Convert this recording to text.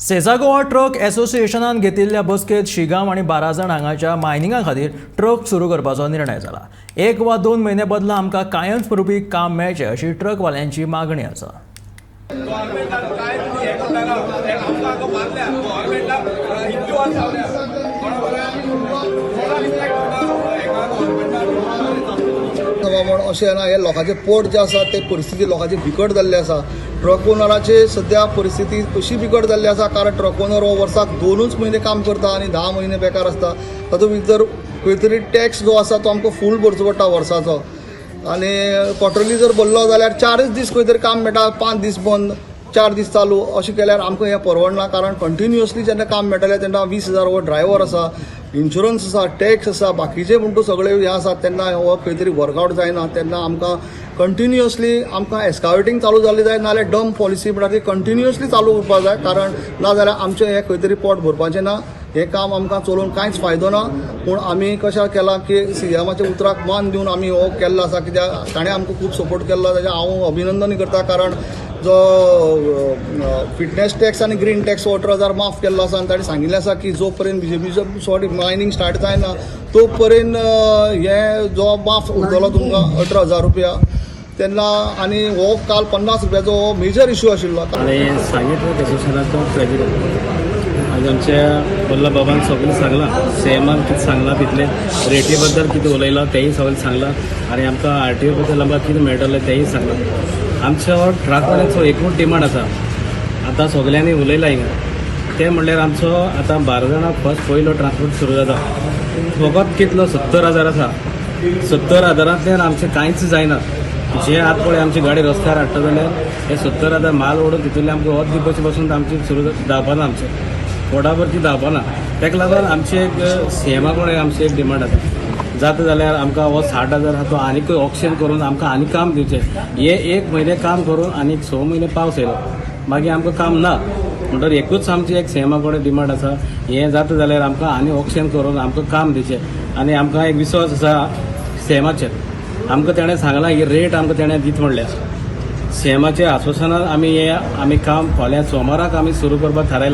Sesa Goa truck एसोसिएशनान घेतिल्ल्या बसकेंत शिगांव आनी बाराजण हांगाच्या मायनिंगा खातीर ट्रक सुरू करपाचो निर्णय जाला. 1 वा 2 म्हयने बदला आमकां कायम स्वरुपी काम मेळचें अशी ट्रकवाल्यांची मागणी आसा. गव्हर्मेंटान काय तुमी हें करता आमकां हांगा मारल्या गव्हर्मेंटाक. इतली वर्सां जावल्या, कोणा रिस्पेक्ट करता हेका गव्हर्मेंटान? म्हण अशें ना, हे लोकांचे पोट जे आसा ते परिस्थिती लोकांची बिकट जाल्ली आसा. ट्रक ओनराचे सद्या परिस्थिती अशी बिकट जाल्ली आसा, कारण ट्रक ओनर हो वर्साक 2ूच म्हयने काम करता आनी 10 म्हयने बेकार आसता. तातूंत भितर खंय तरी टॅक्स जो आसा तो आमकां फूल भरचो पडटा वर्साचो आनी क्वॉर्टरली जर भरलो जाल्यार 4च दीस खंय तरी काम मेळटा, 5 दीस बंद, 4 दीस चालू. अशें केल्यार आमकां हें परवडना, कारण कंटिन्युअसली जेन्ना काम मेळटलें तेन्ना 20,000 हो ड्रायव्हर आसा, इन्शुरन्स आसा, टॅक्स आसा, बाकीचे म्हण तूं सगळे हें आसा, तेन्ना हो खंय तरी वर्कआउट जायना. तेन्ना आमकां कंटिन्युअसली आमकां एस्कावेटींग चालू जाल्ली जाय, नाजाल्यार डंप पॉलिसी म्हणटा ती कंटिन्युअसली चालू उरपाक जाय, कारण नाजाल्यार आमचें हें खंय तरी पोट भरपाचें ना. हें काम आमकां चलोवन कांयच फायदो ना. पूण आमी कशें केलां की सीएमाच्या उतराक मान दिवन आमी हो केल्लो आसा, कित्याक ताणें आमकां खूब सपोर्ट केल्लो, ताजें हांव अभिनंदन करता, कारण जो फिटनेस टॅक्स आनी ग्रीन टॅक्स 18,000 माफ केल्लो आसा आनी ताणें सांगिल्लें आसा की जो पर्यंत बीजेपीचो सॉरी मायनींग स्टार्ट जायना तो पर्यंत हे जो माफ उरतलो तुमकां 18,000 रुपया. तेन्ना आनी हो काल 50 रुपयाचो हो मेजर इशू आशिल्लो. आनी सांगे ट्रक एसोसिएशनाचो प्रेजिडंट. आनी आमच्या वल्लभ बाबान सगळें सांगलां, सीएमान कितें सांगलां, तितलें रेटी बद्दल कितें उलयलां तेंय सगळें सांगलां आनी आमकां आरटीओ बद्दल आमकां कितें मेळटलें तेंय सांगलां. आमच्या ट्रकवाल्यांचो एकूच डिमांड आसा. आतां सगल्यांनी उलयलां हिंगा, तें म्हणल्यार आमचो आतां बारा फर्स्ट पयलो ट्रान्सपोर्ट सुरू जाता, फकत कितलो 70,000 आसा. 70 हजारांतल्यान आमचें कांयच जायना. जे आतां पळय आमची गाडी रस्त्यार हाडटा जाल्यार हे 70,000 माल ओडून तितूंतले आमकां अर्दी बशी बसून आमची सुरू धांवपाना, आमचें पोटाभरची धांवपाना. ताका लागून आमची एक सीएमा कडेन आमची एक डिमांड आसा, जाता जाल्यार आमकां हो 60,000 आहा तो आनीकूय ऑक्शन करून आमकां आनी काम दिवचें. हे एक म्हयने काम करून आनी 6 म्हयने पावस येयलो, मागीर आमकां काम ना. म्हणटकीर एकूच आमची एक सीएमा कडेन डिमांड आसा, हें जाता जाल्यार आमकां आनी ऑक्शन करून आमकां काम दिवचें. आनी आमकां एक विश्वास आसा सीएमाचेर. आमकां तेणें सांगलां, ही रेट आमकां तेणें दीत म्हणल्या. सीएमाच्या आश्वासनान आमी हें आमी काम फाल्यां सोमाराक आमी सुरू करपाक थारायलां.